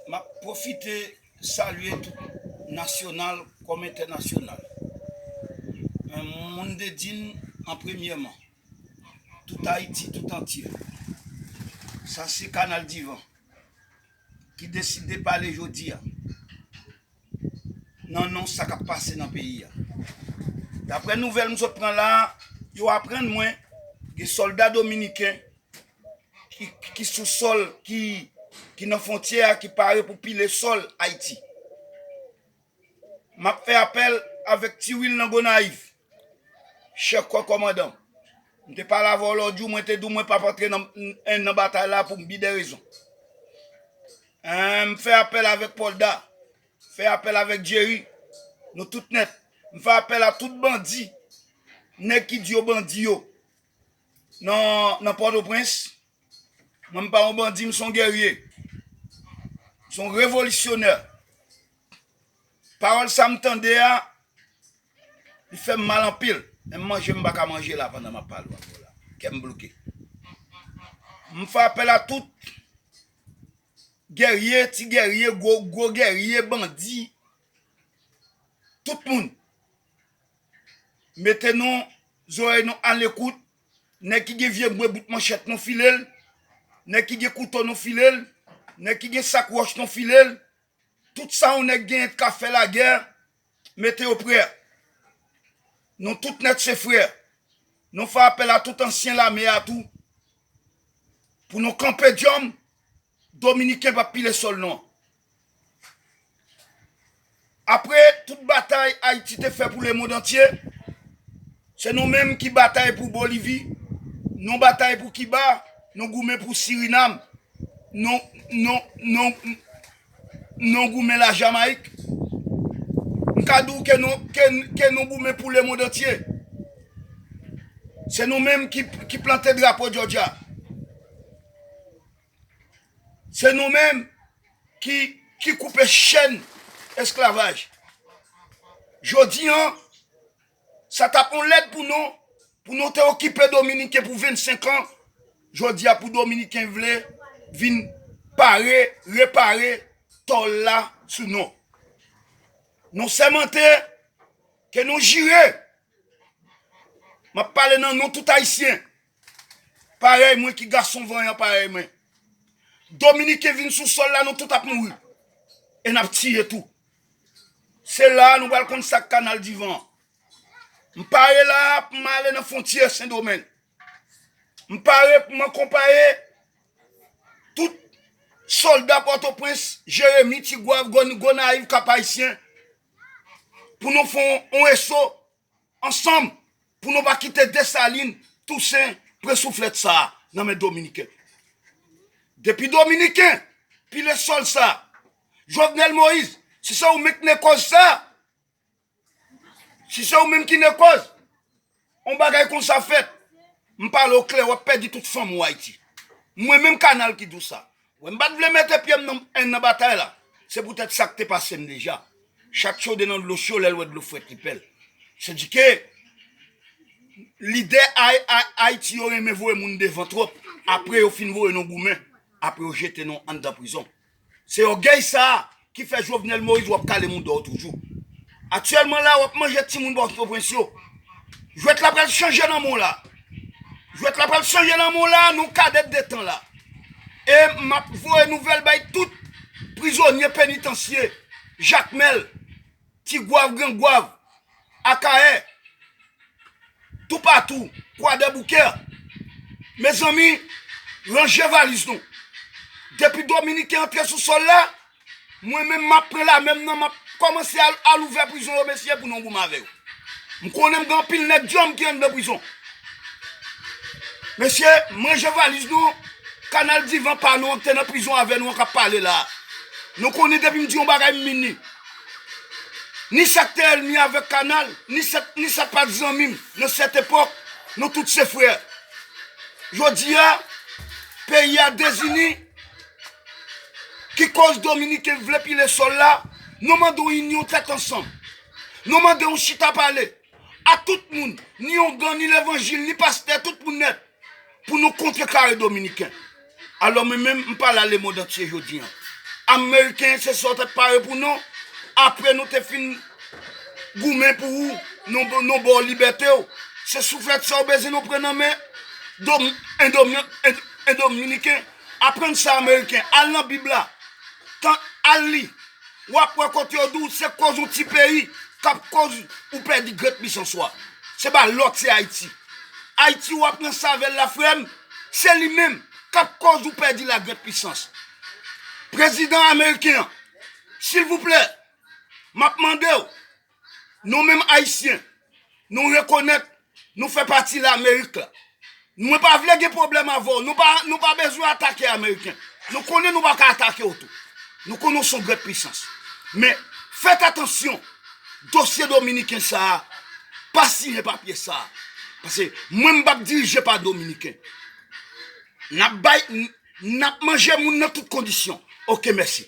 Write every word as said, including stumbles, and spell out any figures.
M ap pwofite salye tout nasyonal kòm entènasyonal. Moun de Din an premyèman, tout Ayiti tout antye. Sa se Kanal Divan ki deside pale jodi a nan non sa k ap pase nan peyi a. Daprè nouvèl m sot pran la, yo aprann mwen gen sòlda dominiken ki, ki sou sòl, ki, ki nan fwontyè a, ki pare pou pile sòl Ayiti. M ap fè apèl avèk Ti Wil nan Gonayiv, chèf kò kòmandan. M te pale avè w lòt jou, mwen te di w mwen p ap antre nan, nan batay la pou m bi de rezon. Hein, m fè apèl avèk Pòlda, fè apèl avèk Jerry, nou tout nèt. M fè apèl a tout bandi, nèg ki di yo bandi yo, nan, nan Pòtoprens. Mwen, m pa yon bandi, m se yon gèrye. M se yon revolisyonè. Pawòl sa m tande a, li fè m mal anpil. Menm manje m pa ka manje la pandan m ap pale w avè w la. Kè m bloke. M fè apèl a tout gèrye, ti gèrye, gwo, gwo gèrye, bandi, tout moun. Mete nou, zòrèy nou alekout. Nèg ki gen vye bwe bout manchèt nou file l. Nèg ki gen kouto nou file l. Nèg ki gen sak wòch nou file l. Tout sa yon nèg genyen t ka fè lagè, mete yo prè. Nou tout nèt se frè. Nou fè apèl a tout ansyen lame a tou pou nou kanpe djanm. Dominiken p ap pile sòl nou an. Apre tout batay Ayiti te fè pou lemonn antye, se nou menm ki batay pou Bolivi, nou batay pou Kiba, nou goumen pou Sirinam, nou, nou, nou, nou goumen Lajamayik. M ka di w ke nou, ke, ke nou goumen pou lemonn antye. Se nou menm ki, ki plante drapo Jòjya. Se nou menm ki, ki koupe chèn esklavaj. Jodi an, sa t ap yon lèd pou nou, pou nou te okipe Dominiken pou vennsenk an. Jodi a, pou Dominiken vle vin pare, repare tò l la sou nou. Nou sèmante ke nou jire M ap pale nan non tout Ayisyen. Parèy mwen ki gason vanyan parèy mwen. Dominiken vin sou sòl la, nou tout ap mouri. E n ap tiye tou. Se la a nou pral konn sa k Kanal Divan an. M pare la a pou m ale nan fwontyè Sendomeng. M pare pou m akonpaye tout sòlda Pòtoprens, Jeremi, Tigwav, Gon-, Gonayiv, Kap Ayisyen, pou nou fè yon, yon eso ansanm pou nou pa kite Desalin, Tousen, pran souflèt sa a nan men Dominiken. Depi Dominiken pile sòl sa a, Jovenel Moïse, si se ou menm ki nekòz sa a, si se ou menm ki nekòz, yon bagay konsa fèt, m pale w klè, w ap pèdi tout fanm ou Ayiti. Mwen menm Kanal ki di w sa. Wè, m pa t vle mete pye m nan, nan batay la. Se poutèt sa k te pase m deja. Chat chode nan dlo cho, lè l wè dlo frèt li pè l. Sèdike lidè Ay-, Ay-, Ayiti yo renmen voye moun devan twòp. Apre yo fin voye nou goumen, apre yo jete nou anndan prizon. Se ògèy sa a ki fè Jovenel Moïse w ap kale mouda w toujou. Aktyèlman la, w ap manje timoun Pòtoprens yo. Jwèt la pral chanje nan men w la. Jwèt la pral chanje nan men w la, nou kadèt de tan la. E m ap voye nouvèl bay tout prizonye penitansye, Jakmèl, Tigwav, Grangwav, Akayè, toupatou, Kwadèboukè. Mezanmi, ranje valiz nou. Depi Dominiken antre sou sòl la, mwen menm m ap pran lame m nan, m ap kòmanse al, al ouvè prizon yo, mesye, pou nou goumen avè yo. M konnen m gen anpil nèg djanm ki anndan prizon. Mesye, ranje valiz nou, Kanal Divan pa nou an k te nan prizon avè nou an k ap pale la a. Nou konnen depi m di yon bagay m mean li. Ni sa k te ènmi avèk Kanal, ni sa, ni sa k pa t zanmi m nan sèt epòk, nou tout se frè. Jodi a, peyi a dezini, ki koz Dominiken vle pile sòl la, nou mande yon inyon tèt ansanm. Nou mande yon chita pale a tout moun, ni ongan, ni levanjil, ni pastè, tout moun nèt, pou nou kontrekare Dominiken. Alò mwen menm, m pale a lemonn antye jodi a. Ameriken, se sa w t ap pare pou nou. Apre nou te fin goumen pou ou, nou, nou ba w libète w. Se souflèt sa w bezwen nou pran nan men Dom-, en Domi-, en, en Dominiken. Aprann sa Ameriken. Al nan Bib la. Tan, al li. W ap wè kote yo di w se koz yon ti peyi k ap koz ou pèdi grenn pisans ou a. Se pa lòt, se Ayiti. Ayiti w ap nan savèl la, frè m, se li menm k ap koz ou pèdi la grenn pisans. Prezidan ameriken an, silvouplè, m ap mande w, nou menm Ayisyen, nou rekonèt nou fè pati Lamerik la. Mwen pa vle gen pwoblèm avè w. Nou pa, nou pa bezwen atake Ameriken. Nou konnen nou pa ka atake w tou. Nou konnen w se yon grenn pisans. Men, fèt atansyon, dosye Dominiken sa a, pa siyen papye sa a. Paske mwen, m p ap dirije pa Dominiken. N ap bay, n, n ap manje moun nan tout kondisyon. Oke, mèsi.